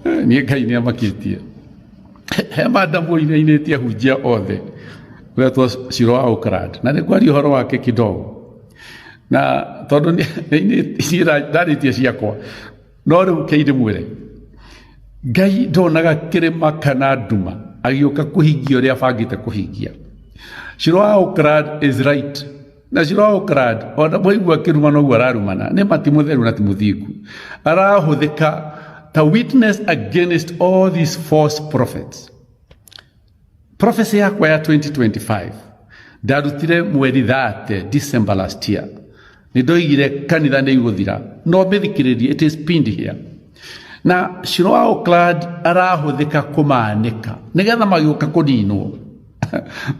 Niĩ Ngai nĩ amakĩtie. He madamu ũinainĩtie ahunjia othe wetwo Shiro wa Oakland, na nĩ ngwaria ũhoro wake kidogo, na tondũ niĩ ndarĩtie ciakwa, no rĩu kei ndĩmwĩre, Ngai ndonaga kĩrĩma kana nduma agĩũka kũhingia ũrĩa abangĩte kũhingia. Shiro wa Oakland is right. Na Shiro wa Oakland, ona mwaigua akĩruma noguo ararumana, nĩ ma ti mũtheru na ti mũthingu. Arahũthĩka ta witness against all these false prophets. Prophecy yakwa ya 2025 ndarutire mweri 30 December last year. Nĩ ndoigire kanitha nĩ igũthira, no mĩthikĩrĩrie, it is pinned here. Na Shiro wa Oakland arahũthĩka kũmanĩka nĩgetha magĩũka kũninwo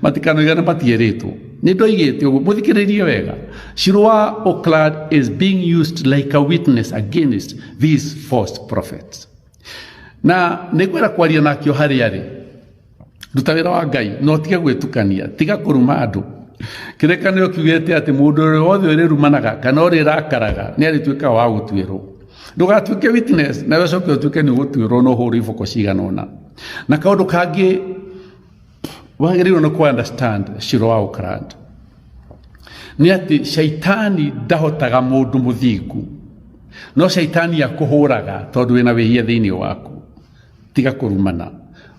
matikanoigane matierĩtwo. Nĩ ndoigĩte ũguo, mũthikĩrĩrie wega. Shiro wa Oakland is being used like a witness against these false prophets. Na nĩ ngwenda kwaria nake o harĩa arĩ. Ruta wĩra wa Ngai na ũtige gwĩtukania, tiga kũruma andũ. Kĩrĩkanĩro kiugĩte atĩ mũndũ ũrĩa wothe ũrĩrumanaga kana ũrĩrakaraga nĩ arĩtuĩkaga wa gũtuĩrwo. Ndũgatuĩke witness nawe ũcoke ũtuĩke nĩ ũgũtuĩrwo na ũhũrwo iboko cigana ũna. Na kaũndũ kangĩ wagĩrĩirwo nĩ kũ understand Shiro wa Oakland nĩ atĩ shaitani ndahotaga mũndũ mũthingu, no shaitani akũhũraga tondũ wĩna wĩhia thĩinĩ waku. Tiga kũrumana,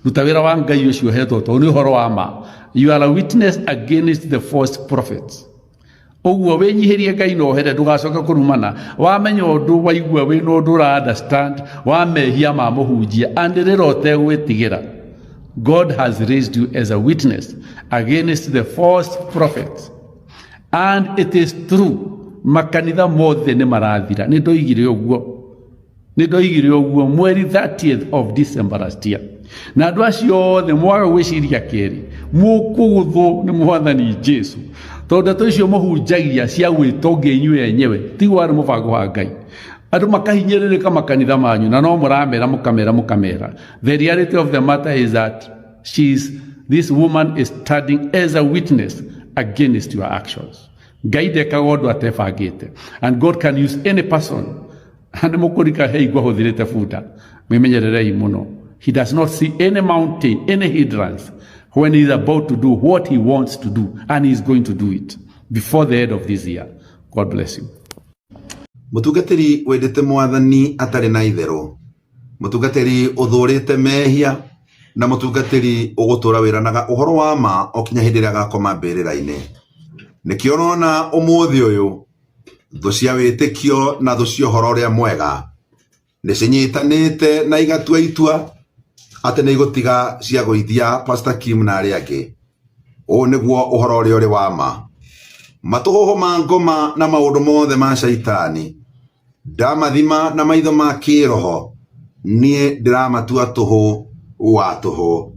ruta wĩra wa Ngai ũcio ũhetwo tondũ nĩ ũhoro wa ma. You are a witness against the false prophets. Ũguo wĩnyihĩrie Ngai na ũhere, ndũgacoke kũrumana. Wamenya ũndũ, waigua wĩna ũndũ ũra understand wa mehia ma mũhunjia, anĩrĩra ũtegwĩtigĩra. God has raised you as a witness against the false prophets. And it is true, makanitha mothe nĩ marathira. Nĩ ndoigire ũguo. Nĩ ndoigire ũguo mweri 30th of December last year. Na andũ acio othe mwaga gwĩciria kerĩ, mũkũgũthwo nĩ Mwathani Jesu. Tondũ ndeto icio mũhunjagia cia gwĩtongia inyuĩ enyewe, tiguo warĩ mũbango wa Ngai. Andũ makahinyĩrĩrĩka makanitha manyu, na no mũramera, mũkamera, mũkamera. The reality of the matter is that this woman is standing as a witness against your actions. Ngai ndekaga ũndũ atebangĩte. And God can use any person. Nĩ mũkũrika hei ngwahũthĩrĩte bunda. Mwĩmenyererei mũno. He does not see any mountain, any hindrance when he is about to do what he wants to do, and he is going to do it before the end of this year. God bless you. Mũtungatĩri wendete Mwathani atarĩ na itherũ, mũtungatĩri ũthũrĩte mehia, na mũtungatĩri ũgũtũra wĩranaga ũhoro wa ma o kinya hĩndĩ ĩrĩa agakoma mbĩrĩra-inĩ. Nĩkĩo ũrona ũmũthĩ ũyũ thũ cia wĩtĩkio na thũ cia ũhoro ũrĩa mwega nĩ cinyitanĩte na igatua itua atĩ nĩ igũtiga ciagũithia Pastor Kim na arĩa angĩ. Ũũ nĩguo ũhoro ũrĩa ũrĩ wa ma. Matũhũhũ ma ngoma na maũndũ mothe ma caitani ndamathima na maitho ma kĩroho, niĩ ndĩramatua tũhũ wa tũhũ.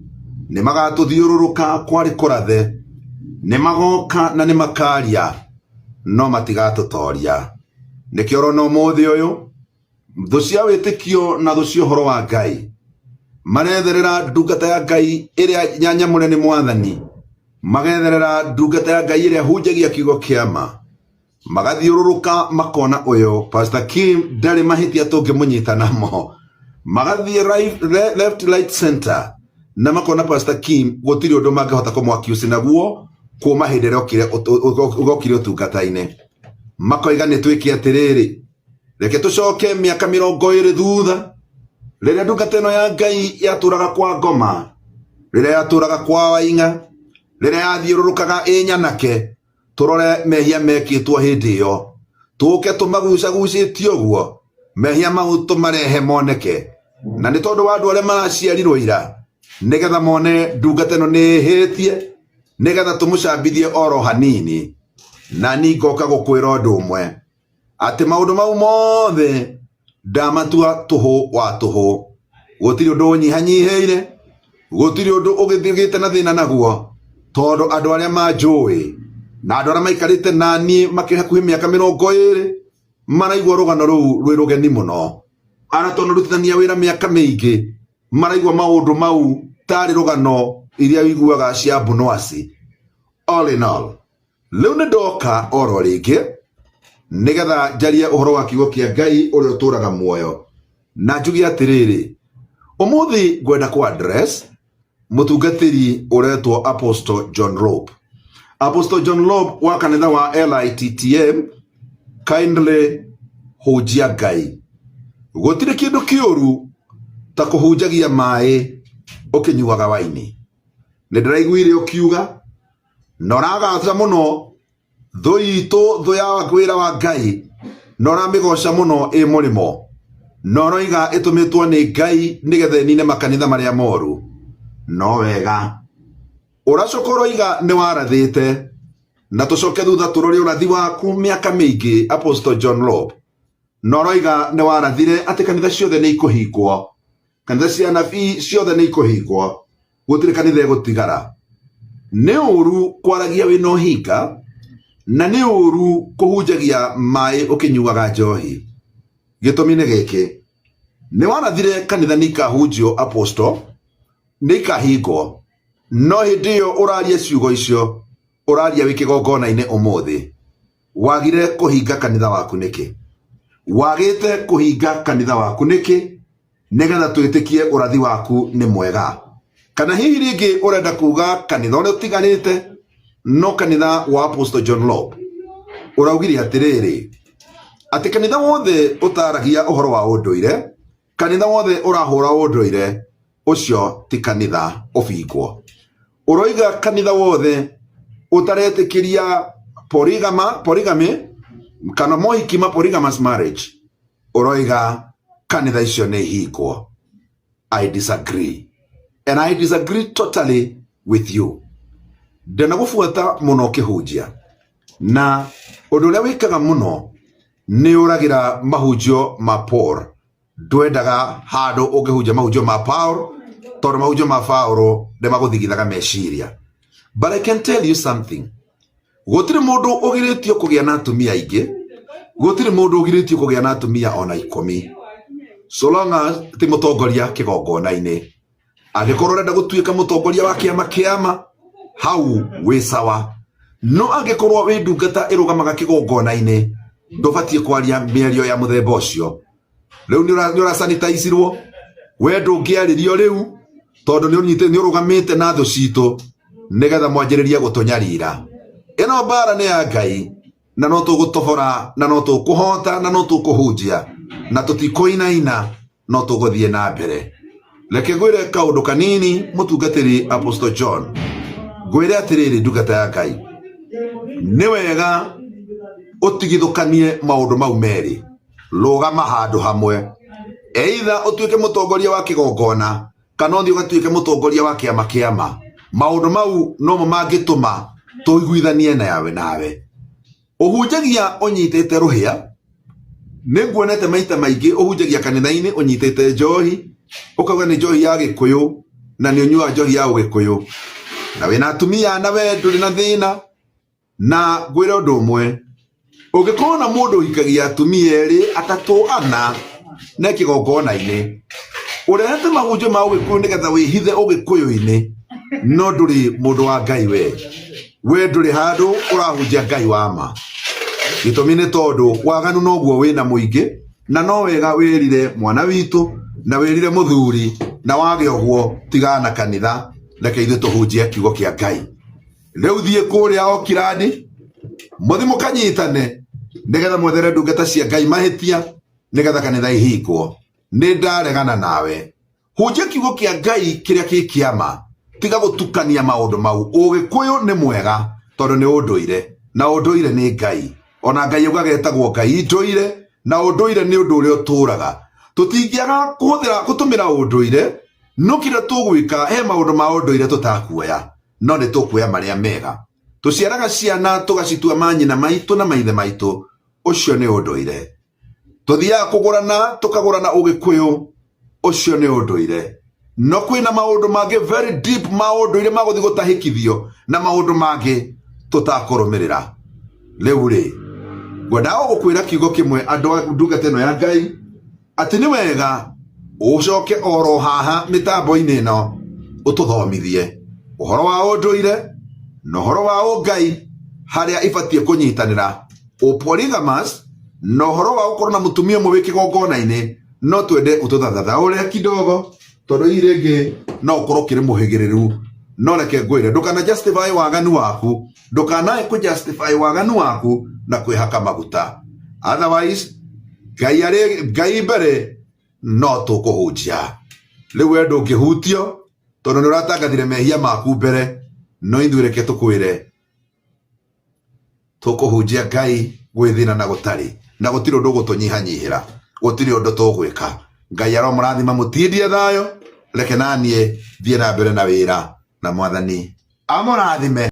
Nĩ magatũthiũrũrũka kwarĩ kũrathe, nĩ magoka na nĩ makaria, no matigatũtoria. Nĩkĩo ũrona ũmũthĩ ũyũ thũ cia wĩtĩkio na thũ cia ũhoro wa Ngai maretherera ndungata ya Ngai ĩrĩa nyanyamũre nĩ Mwathani, magetherera ndungata ya Ngai ĩrĩa hunjagia kiugo kĩa ma, magathiũrũrũka makona ũyũ Pastor Kim ndarĩ mahĩtia tũngĩmũnyita namo, magathiĩ right, left, right, center na makona Pastor Kim gũtirĩ ũndũ mangĩhota kũmwakiuci naguo kuma hĩndĩ ĩrĩa okire ũtungata-inĩ. Makoiga nĩ twĩke atĩrĩrĩ, reke tũcoke mĩaka mĩrongo ĩrĩ thutha, rĩrĩa ndungata ĩno ya Ngai yatũraga kwa ngoma, rĩrĩa yatũraga kwa waing'a, rĩrĩa yathiũrũrũkaga ĩ nyanake, tũrore mehia mekĩtwo hĩndĩ ĩyo, tũke tũmagucagucĩtie ũguo, mehia mau tũmarehe moneke. Na nĩ tondũ wa andũ arĩa maraciarirwo ira, nĩgetha mone ndungata ĩno nĩ ĩhĩtie, nĩgetha tũmũcambithie oro hanini. Na niĩ ngoka gũkwĩra ũndũ ũmwe, atĩ maũndũ mau mothe ndamatua tũhũ wa tũhũ. Gũtirĩ ũndũ ũnyihanyihĩire, gũtirĩ ũndũ ũgĩte na thĩna naguo, tondũ andũ arĩa manjũĩ na andũ arĩa maikarĩte na niĩ makĩrĩ hakuhĩ mĩaka mĩrongo ĩrĩ maraigua rũgano rũu rwĩ rũgeni mũno. Arĩa twanarutithania wĩra mĩaka mĩingĩ maraigua maũndũ mau tarĩ rũgano iria ũiguaga cia mbunwasi. All in all, rĩu nĩ ndoka oro rĩngĩ nĩgetha njarie ũhoro wa kiugo kĩa Ngai ũrĩa ũtũraga muoyo, na njuge atĩrĩrĩ, Umuthi ngwenda ku address mutungatiri uretwo Apostle John Rope. Apostle John Rope wa kanitha wa LITTM, kindly hunjia Ngai. Gutire kindu kiuru ta kuhunjagia mai ukinyuaga waini. Nĩ ndĩraiguire ũkiuga na ũragatha mũno thũ itũ, thũ ya wĩra wa Ngai, na ũramĩgoca mũno ĩ mũrĩmo, na ũroiga ĩtũmĩtwo nĩ Ngai nĩgetha ĩnine makanitha marĩa moru. No wega ũracoka ũroiga nĩ warathĩte, na tũcoke thutha tũrore ũrathi waku mĩaka mĩingĩ, Apostle John Rope, na ũroiga nĩ warathire atĩ kanitha ciothe nĩ ikũhingwo, kanitha cia nabii ciothe nĩ ikũhingwo, gũtirĩ kanitha ĩgũtigara. Nĩ ũru kwaragia wĩna ũhinga, na nĩ ũru kũhunjagia maĩ ũkĩnyuaga njohi. Gĩtũmi nĩ gĩkĩ, nĩ warathire kanitha nĩ ikahunjio, Apostle, nĩ ikahingwo, no hĩndĩ ĩyo ũraria ciugo icio ũraria wĩ kĩgongona-inĩ ũmũthĩ, wagire kũhinga kanitha waku nĩkĩ? Wagĩte kũhinga kanitha waku nĩkĩ nĩgetha twĩtĩkie ũrathi waku nĩ mwega? Kana hihi rĩngĩ ũrenda kuga kanitha ũrĩa ũtigarĩte no kanitha wa Apostle John Lope? Ũraugire atĩrĩrĩ, atĩ kanitha wothe ũtaragia ũhoro wa ũndũire, kanitha wothe ũrahũra ũndũire, ũcio ti kanitha, ũbingwo. Ũroiga kanitha wothe ũtaretĩkĩria polygamy kana mohiki ma polygamous marriage, ũroiga kanitha icio nĩ ihingwo. I disagree, and I disagree totally with you. Ndanagũbuata mũno ũkĩhunjia, na ũndũ ũrĩa wĩkaga mũno nĩ ũragĩra mahunjio ma Paul. Ndwendaga handũ ũngĩhunjia mahunjio ma Paul, tondũ mahunjio ma Paul nĩ magũthigithaga meciria. But I can tell you something, gũtirĩ mũndũ ũgirĩtio kũgĩa na atumia aingĩ, gũtirĩ mũndũ ũgirĩtio kũgĩa na atumia ona 10, so long as ti mũtongoria kĩgongona-inĩ. Angĩkorwo ũrenda gũtuĩka mũtongoria wa kĩama kĩama, hau wĩ sawa, no angĩkorwo wĩ ndungata ĩrũgamaga kĩgongona-inĩ, ndũbatiĩ kwaria mĩario ya mũthemba ũcio. Rĩu nĩ ũrasanitaicirwo, we ndũngĩarĩrio rĩu tondũ nĩ ũrũgamĩte na thũ citũ nĩgetha mwanjĩrĩrie gũtũnyarira. Ĩno mbara nĩ ya Ngai, na no tũgũtobora, na no tũkũhota, na no tũkũhunjia, na tũtikũinaina, no tũgũthiĩ na mbere. Reke ngwĩre kaũndũ kanini, mũtungatĩri Apostle John. Ngwĩre atĩrĩrĩ, ndungata ya Ngai, nĩ wega ũtigithũkanie maũndũ mau merĩ. Rũgama handũ hamwe, either ũtuĩke mũtongoria wa kĩgongona kana ũthiĩ ũgatuĩke mũtongoria wa kĩama kĩama. Maũndũ mau nomo mangĩtũma tũiguithanie nawe. Nawe ũhunjagia ũnyitĩte rũhĩa, nĩ nguonete maita maingĩ ũhunjagia kanitha-inĩ ũnyitĩte njohi, ũkauga nĩ njohi ya Gĩkũyũ, na nĩ ũnyuaga njohi ya Ũgĩkũyũ, na wĩna atumia, na we ndũrĩ na thĩna. Na ngwĩre ũndũ ũmwe, ũngĩkorwo na mũndũ ũhikagia atumia erĩ, atatũ, ana na kĩgongona-inĩ, ũrehete mahunjio ma Ũgĩkũyũ nĩgetha wĩhithe Ũgĩkũyũ-inĩ, no ndũrĩ mũndũ wa Ngai. We ndũrĩ handũ ũrahunjia Ngai wa ma. Gĩtũmi nĩ tondũ waganu noguo wĩna mũingĩ, na no wega wĩrire mwana witũ na wĩrire mũthuri, na wage ũguo tigana na kanitha, reke ithuĩ tũhunjie kiugo kĩa Ngai. Rĩu thiĩ kũrĩa Okirandi, mũthi mũkanyitane nĩgetha mwethere ndungata cia Ngai mahĩtia nĩgetha kanitha ihingwo. Nĩ ndaregana nawe. Hunjia kiugo kĩa Ngai kĩrĩa kĩ kĩama, tiga gũtukania maũndũ mau. Ũgĩkũyũ nĩ mwega tondũ nĩ ũndũire, na ũndũire nĩ Ngai. Ona Ngai augaga etagwo Ngai ndũire, na ũndũire nĩ ũndũ ũrĩa ũtũraga. Tũtingĩaga kũhũthĩra gũtũmĩra ũndũire, no kĩrĩa tũgwĩka, he maũndũ ma ũndũire tũtakuoya, no nĩ tũkuoya marĩa mega. Tũciaraga ciana tũgacitua manyina maitũ na maithe maitũ, ũcio nĩ ũndũire. Tũthiaga kũgũrana, tũkagũrana Ũgĩkũyũ, ũcio nĩ ũndũire. No kwĩna maũndũ mangĩ very deep ma ũndũire magũthiĩ gũtahĩkithio na maũndũ mangĩ tũtakũrũmĩrĩra. Rĩu rĩ, ngwendaga gũkwĩra kiugo kĩmwe, andũ a ndungata ĩno ya Ngai, atĩ nĩ wega ũcoke oro haha mĩtambo-inĩ ĩno ũtũthomithie ũhoro wa ũndũire na ũhoro wa ũngai, harĩa ibatiĩ kũnyitanĩra, ũpolygamous na ũhoro wa gũkorwo na mũtumia ũmwe wĩ kĩgongona-inĩ. No twende ũtũthathathaũre kidogo. Tondũ hihi rĩngĩ no ũkorwo ũkĩrĩ mũhĩgĩrĩru, no reke ngwĩre, ndũkana justify waganu waku, ndũkanae kũ justify waganu waku na kwĩhaka maguta. Otherwise Ngai arĩ Ngai mbere, no tũkũhunjia. Rĩu we ndũngĩhutio tondũ nĩ ũratangathire mehia maku mbere, no ithuĩ reke tũkwĩre, tũkũhunjia Ngai gwĩ thĩna na gũtarĩ, na gũtirĩ ũndũ ũgũtũnyihanyihĩra, gũtirĩ ũndũ tũgwĩka. Ngai aromũrathima, mũtindie thayũ. Reke naniĩ thiĩ na mbere na wĩra, na Mwathani amũrathime.